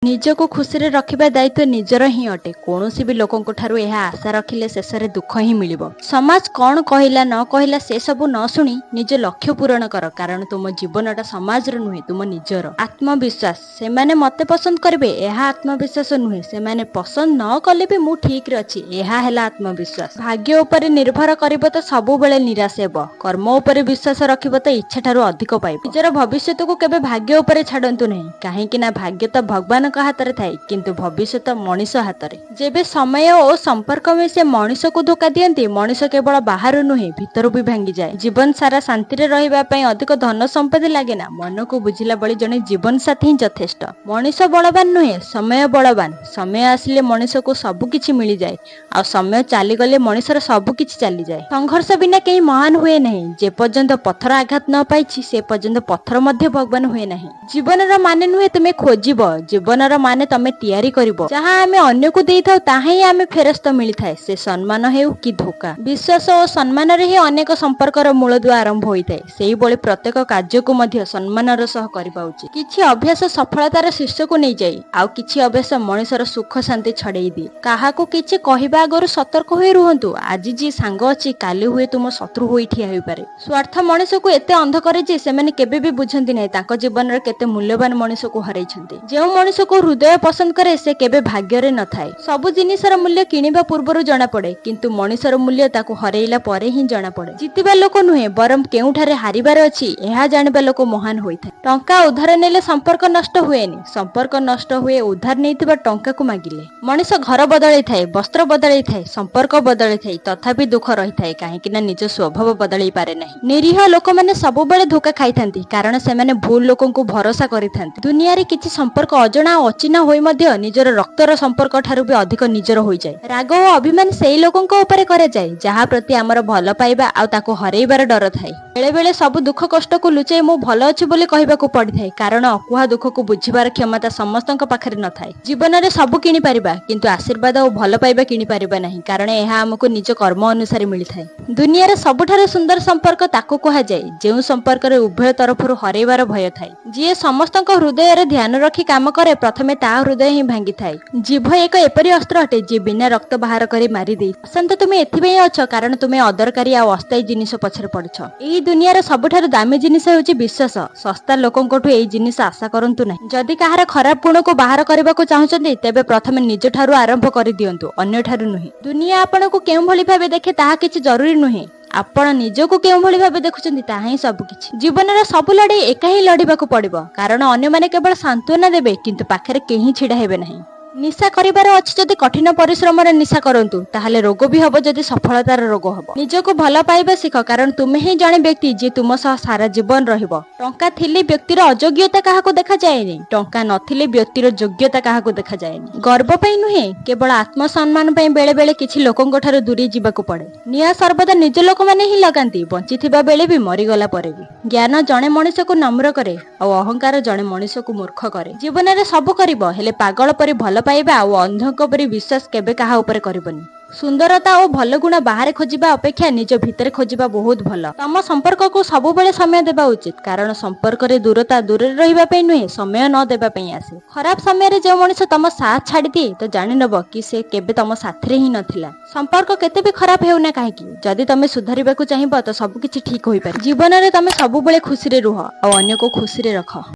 ନିଜକୁ ଖୁସିରେ ରଖିବା ଦାୟିତ୍ୱ ନିଜର ହିଁ ଅଟେ। କୌଣସି ବି ଲୋକଙ୍କ ଠାରୁ ଏହା ଆଶା ରଖିଲେ ଶେଷରେ ଦୁଃଖ ହିଁ ମିଳିବ। ସମାଜ କଣ କହିଲା ନ କହିଲା ସେସବୁ ନ ଶୁଣି ନିଜ ଲକ୍ଷ୍ୟ ପୂରଣ କର, କାରଣ ତୁମ ଜୀବନଟା ସମାଜର ନୁହେଁ, ତୁମ ନିଜର। ଆତ୍ମବିଶ୍ୱାସ। ସେମାନେ ମତେ ପସନ୍ଦ କରିବେ ଏହା ଆତ୍ମବିଶ୍ୱାସ ନୁହେଁ, ସେମାନେ ପସନ୍ଦ ନ କଲେ ବି ମୁଁ ଠିକରେ ଅଛି ଏହା ହେଲା ଆତ୍ମବିଶ୍ୱାସ। ଭାଗ୍ୟ ଉପରେ ନିର୍ଭର କରିବ ତ ସବୁବେଳେ ନିରାଶ ହେବ, କର୍ମ ଉପରେ ବିଶ୍ୱାସ ରଖିବ ତ ଇଚ୍ଛା ଠାରୁ ଅଧିକ ପାଇବ। ନିଜର ଭବିଷ୍ୟତକୁ କେବେ ଭାଗ୍ୟ ଉପରେ ଛାଡନ୍ତୁ ନାହିଁ, କାହିଁକି ନା ଭାଗ୍ୟ ତ ଭଗବାନଙ୍କ ହାତରେ ଥାଏ, କିନ୍ତୁ ଭବିଷ୍ୟତ ମଣିଷ ହାତରେ। ଯେବେ ସମୟ ଓ ସମ୍ପର୍କ ମିଶେ ମଣିଷକୁ ଧୋକା ଦିଅନ୍ତି, ମଣିଷ କେବଳ ବାହାରୁ ନୁହେଁ ଭିତରୁ ବି ଭାଙ୍ଗିଯାଏ। ଜୀବନ ସାରା ଶାନ୍ତିରେ ରହିବା ପାଇଁ ଅଧିକ ଧନ ସମ୍ପତ୍ତି ଲାଗେ ନା, ମନକୁ ବୁଝିଲା ଭଳି ଜଣେ ଜୀବନ ସାଥୀ ହିଁ ଯଥେଷ୍ଟ। ମଣିଷ ବଳବାନ ନୁହେଁ, ସମୟ ବଳବାନ। ସମୟ ଆସିଲେ ମଣିଷକୁ ସବୁ କିଛି ମିଳିଯାଏ, ଆଉ ସମୟ ଚାଲିଗଲେ ମଣିଷର ସବୁ କିଛି ଚାଲିଯାଏ। ସଂଘର୍ଷ ବିନା କେହି ମହାନ ହୁଏ ନାହିଁ। ଯେ ପର୍ଯ୍ୟନ୍ତ ପଥର ଆଘାତ ନ ପାଇଛି ସେ ପର୍ଯ୍ୟନ୍ତ ପଥର ମଧ୍ୟ ଭଗବାନ ହୁଏ ନାହିଁ। ଜୀବନର ମାନେ ନୁହେଁ ତୁମେ ଖୋଜିବ, ଜୀବନର ମାନେ ତମେ ତିଆରି କରିବ। ଯାହା ଆମେ ଅନ୍ୟକୁ ଦେଇଥାଉ ତାହା ହିଁ ଆମେ ଫେରସ୍ତ ମିଳିଥାଏ, ସେ ସମ୍ମାନ ହେଉ କି ଧୋକା। ବିଶ୍ୱାସ ଓ ସମ୍ମାନରେ ହିଁ ଅନେକ ସମ୍ପର୍କର ମୂଳଦୁଆ ଆରମ୍ଭ ହୋଇଥାଏ। ସେଇଭଳି ପ୍ରତ୍ୟେକ କାର୍ଯ୍ୟକୁ ମଧ୍ୟ ସମ୍ମାନର ସହ କରିବା ଉଚିତ। କିଛି ଅଭ୍ୟାସ ସଫଳତାର ଶୀର୍ଷକୁ ନେଇଯାଏ, ଆଉ କିଛି ଅଭ୍ୟାସ ମଣିଷର ସୁଖ ଶାନ୍ତି ଛଡେଇ ଦିଏ। କାହାକୁ କିଛି କହିବା ଆଗରୁ ସତର୍କ ହୋଇ ରୁହନ୍ତୁ। ଆଜି ଯିଏ ସାଙ୍ଗ ଅଛି କାଲି ହୁଏ ତୁମ ଶତ୍ରୁ ହୋଇ ଠିଆ ହୋଇପାରେ। ସ୍ୱାର୍ଥ ମଣିଷକୁ ଏତେ ଅନ୍ଧ କରେ ଯେ ସେମାନେ କେବେ ବି ବୁଝନ୍ତି ନାହିଁ ତାଙ୍କ ଜୀବନରେ କେତେ ମୂଲ୍ୟବାନ ମଣିଷକୁ ହରାଇଛନ୍ତି। ଯେଉଁ ମଣିଷକୁ ହୃଦୟ ପସନ୍ଦ କରେ ସେ କେବେ ଭାଗ୍ୟରେ ନଥାଏ। ସବୁ ଜିନିଷର ମୂଲ୍ୟ କିଣିବା ପୂର୍ବରୁ ଜଣାପଡେ, କିନ୍ତୁ ମଣିଷର ମୂଲ୍ୟ ତାକୁ ହରେଇଲା ପରେ ହିଁ ଜଣାପଡେ। ଜିତିବା ଲୋକ ନୁହେଁ ବରଂ କେଉଁଠାରେ ହାରିବାର ଅଛି ଏହା ଜାଣିବା ଲୋକ ମହାନ ହୋଇଥାଏ। ଟଙ୍କା ଉଧାର ନେଲେ ସମ୍ପର୍କ ନଷ୍ଟ ହୁଏନି, ସମ୍ପର୍କ ନଷ୍ଟ ହୁଏ ଉଧାର ନେଇଥିବା ଟଙ୍କାକୁ ମାଗିଲେ। ମଣିଷ ଘର ବଦଳେଇଥାଏ, ବସ୍ତ୍ର ବଦଳେଇଥାଏ, ସମ୍ପର୍କ ବଦଳେଇଥାଏ, ତଥାପି ଦୁଃଖ ରହିଥାଏ, କାହିଁକି ନା ନିଜ ସ୍ୱଭାବ ବଦଳେଇ ପାରେ ନାହିଁ। ନିରୀହ ଲୋକମାନେ ସବୁବେଳେ ଧୋକା ଖାଇଥାନ୍ତି, କାରଣ ସେମାନେ ଭୁଲ ଲୋକଙ୍କୁ ଭରସା କରିଥାନ୍ତି। ଦୁନିଆରେ କିଛି ସମ୍ପର୍କ ଅଜଣା ଓ ଅଚିହ୍ନା ହୋଇ ମଧ୍ୟ ନିଜର ରକ୍ତର ସମ୍ପର୍କ ଠାରୁ ବି ଅଧିକ ନିଜର ହୋଇଯାଏ। ରାଗ ଓ ଅଭିମାନ ସେଇ ଲୋକଙ୍କ ଉପରେ କରାଯାଏ ଯାହା ପ୍ରତି ଆମର ଭଲ ପାଇବା ଆଉ ତାକୁ ହରେଇବାର ଡର ଥାଏ। ବେଳେ ବେଳେ ସବୁ ଦୁଃଖ କଷ୍ଟକୁ ଲୁଚାଇ ମୁଁ ଭଲ ଅଛି ବୋଲି କହିବାକୁ ପଡିଥାଏ, କାରଣ ଅକୁହା ଦୁଃଖକୁ ବୁଝିବାର କ୍ଷମତା ସମସ୍ତଙ୍କ ପାଖରେ ନଥାଏ। ଜୀବନରେ ସବୁ କିଣିପାରିବା, କିନ୍ତୁ ଆଶୀର୍ବାଦ ଓ ଭଲ ପାଇବା କିଣିପାରିବା ନାହିଁ, କାରଣ ଏହା ଆମକୁ ନିଜ କର୍ମ ଅନୁସାରେ ମିଳିଥାଏ। ଦୁନିଆର ସବୁଠାରୁ ସୁନ୍ଦର ସମ୍ପର୍କ ତାକୁ କୁହାଯାଏ ଯେଉଁ ସମ୍ପର୍କରେ ଉଭୟ ତରଫରୁ ହରେଇବାର ଭୟ ଥାଏ। ଯିଏ ସମସ୍ତଙ୍କ ହୃଦୟରେ ଧ୍ୟାନ ରଖି କାମ କରେ ପ୍ରଥମେ ତା ହୃଦୟ ହିଁ ଭାଙ୍ଗିଥାଏ। ଜିଭ ଏକ ଏପରି ଅସ୍ତ୍ର ଅଟେ ଯିଏ ବିନା ରକ୍ତ ବାହାର କରି ମାରିଦେଇ। ଅଶାନ୍ତ ତୁମେ ଏଥିପାଇଁ ଅଛ କାରଣ ତୁମେ ଅଦରକାରୀ ଆଉ ଅସ୍ଥାୟୀ ଜିନିଷ ପଛରେ ପଡିଛ। ଏହି ଦୁନିଆର ସବୁଠାରୁ ଦାମୀ ଜିନିଷ ହେଉଛି ବିଶ୍ୱାସ। ଶସ୍ତା ଲୋକଙ୍କଠୁ ଏଇ ଜିନିଷ ଆଶା କରନ୍ତୁ ନାହିଁ। ଯଦି କାହାର ଖରାପ ଗୁଣକୁ ବାହାର କରିବାକୁ ଚାହୁଁଛନ୍ତି ତେବେ ପ୍ରଥମେ ନିଜ ଠାରୁ ଆରମ୍ଭ କରିଦିଅନ୍ତୁ, ଅନ୍ୟଠାରୁ ନୁହେଁ। ଦୁନିଆ ଆପଣଙ୍କୁ କେଉଁଭଳି ଭାବେ ଦେଖେ ତାହା କିଛି ଜରୁରୀ ନୁହେଁ, ଆପଣ ନିଜକୁ କେଉଁଭଳି ଭାବେ ଦେଖୁଛନ୍ତି ତାହା ହିଁ ସବୁକିଛି। ଜୀବନର ସବୁ ଲଢେଇ ଏକା ହିଁ ଲଢିବାକୁ ପଡିବ, କାରଣ ଅନ୍ୟମାନେ କେବଳ ସାନ୍ତ୍ୱନା ଦେବେ କିନ୍ତୁ ପାଖରେ କେହି ଛିଡା ହେବେ ନାହିଁ। ନିଶା କରିବାର ଅଛି ଯଦି କଠିନ ପରିଶ୍ରମର ନିଶା କରନ୍ତୁ, ତାହେଲେ ରୋଗ ବି ହବ ଯଦି ସଫଳତାର ରୋଗ ହବ। ନିଜକୁ ଭଲ ପାଇବା ଶିଖ, କାରଣ ତୁମେ ହିଁ ଜଣେ ବ୍ୟକ୍ତି ଯିଏ ତୁମ ସହ ସାରା ଜୀବନ ରହିବ। ଟଙ୍କା ଥିଲେ ବ୍ୟକ୍ତିର ଅଯୋଗ୍ୟତା କାହାକୁ ଦେଖାଯାଏନି, ଟଙ୍କା ନଥିଲେ ବ୍ୟକ୍ତିର ଯୋଗ୍ୟତା କାହାକୁ ଦେଖାଯାଏନି। ଗର୍ବ ପାଇଁ ନୁହେଁ, କେବଳ ଆତ୍ମସମ୍ମାନ ପାଇଁ ବେଳେ ବେଳେ କିଛି ଲୋକଙ୍କ ଠାରୁ ଦୂରେଇ ଯିବାକୁ ପଡେ। ନିଆଁ ସର୍ବଦା ନିଜ ଲୋକମାନେ ହିଁ ଲଗାନ୍ତି, ବଞ୍ଚିଥିବା ବେଳେ ବି ମରିଗଲା ପରେ ବି। ଜ୍ଞାନ ଜଣେ ମଣିଷକୁ ନମ୍ର କରେ ଆଉ ଅହଙ୍କାର ଜଣେ ମଣିଷକୁ ମୂର୍ଖ କରେ। ଜୀବନରେ ସବୁ କରିବ, ହେଲେ ପାଗଳ ପରି ଭଲ ପାଇବା ଆଉ ଅନ୍ଧଙ୍କ ପରି ବିଶ୍ୱାସ କେବେ କାହା ଉପରେ କରିବନି। ସୁନ୍ଦରତା ଓ ଭଲ ଗୁଣ ବାହାରେ ଖୋଜିବା ଅପେକ୍ଷା ନିଜ ଭିତରେ ଖୋଜିବା ବହୁତ ଭଲ। ତମ ସମ୍ପର୍କକୁ ସବୁବେଳେ ସମୟ ଦେବା ଉଚିତ, କାରଣ ସମ୍ପର୍କରେ ଦୂରତା ଦୂରରେ ରହିବା ପାଇଁ ନୁହେଁ, ସମୟ ନ ଦେବା ପାଇଁ ଆସେ। ଖରାପ ସମୟରେ ଯେଉଁ ମଣିଷ ତମ ସାଥ ଛାଡିଦିଏ ତ ଜାଣିନବ କି ସେ କେବେ ତମ ସାଥିରେ ହିଁ ନଥିଲା। ସମ୍ପର୍କ କେତେ ବି ଖରାପ ହେଉନା କାହିଁକି, ଯଦି ତମେ ସୁଧାରିବାକୁ ଚାହିଁବ ତ ସବୁକିଛି ଠିକ ହୋଇପାରେ। ଜୀବନରେ ତମେ ସବୁବେଳେ ଖୁସିରେ ରୁହ ଆଉ ଅନ୍ୟକୁ ଖୁସିରେ ରଖ।